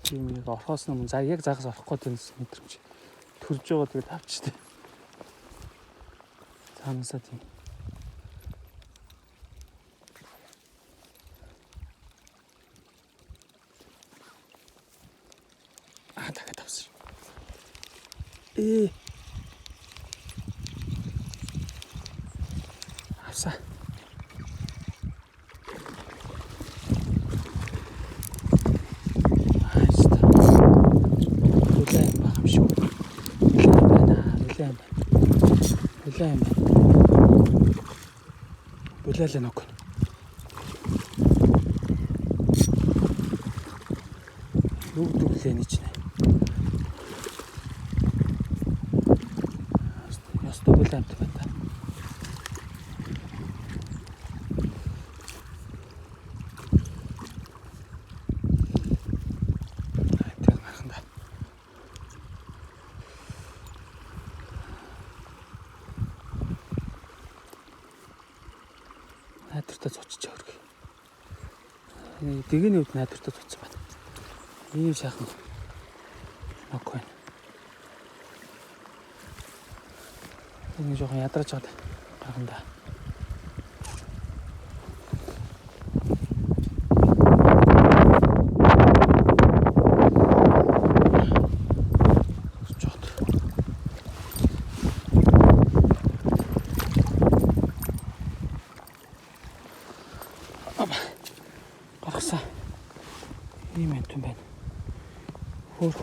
Тийм яг орхоос өмнө за яг загас орох гээд байсан мэдрэмж төрж байгаа, тэгээд авчтай. Цаанаасаа тийм. Аа, дахиад авсан. Ээ. Авсан. Аста. Бүлээн байх юм шиг. Бүлээн байна. Бүлээн байна. Бүлээн байна. Бүлээлээ нөх. Юу гэдэг бүлээн чинь. Ястай бүлээн амт байна. Тэр гарханда. Найдвартай цуцч явах. Дэгний үед найдвартай цуцсан байна. Ийм сайхан нок байна. Энэ жоохон ядарч чад гарганда. Чот. Аба. Гаргасан. Ийм юм байна.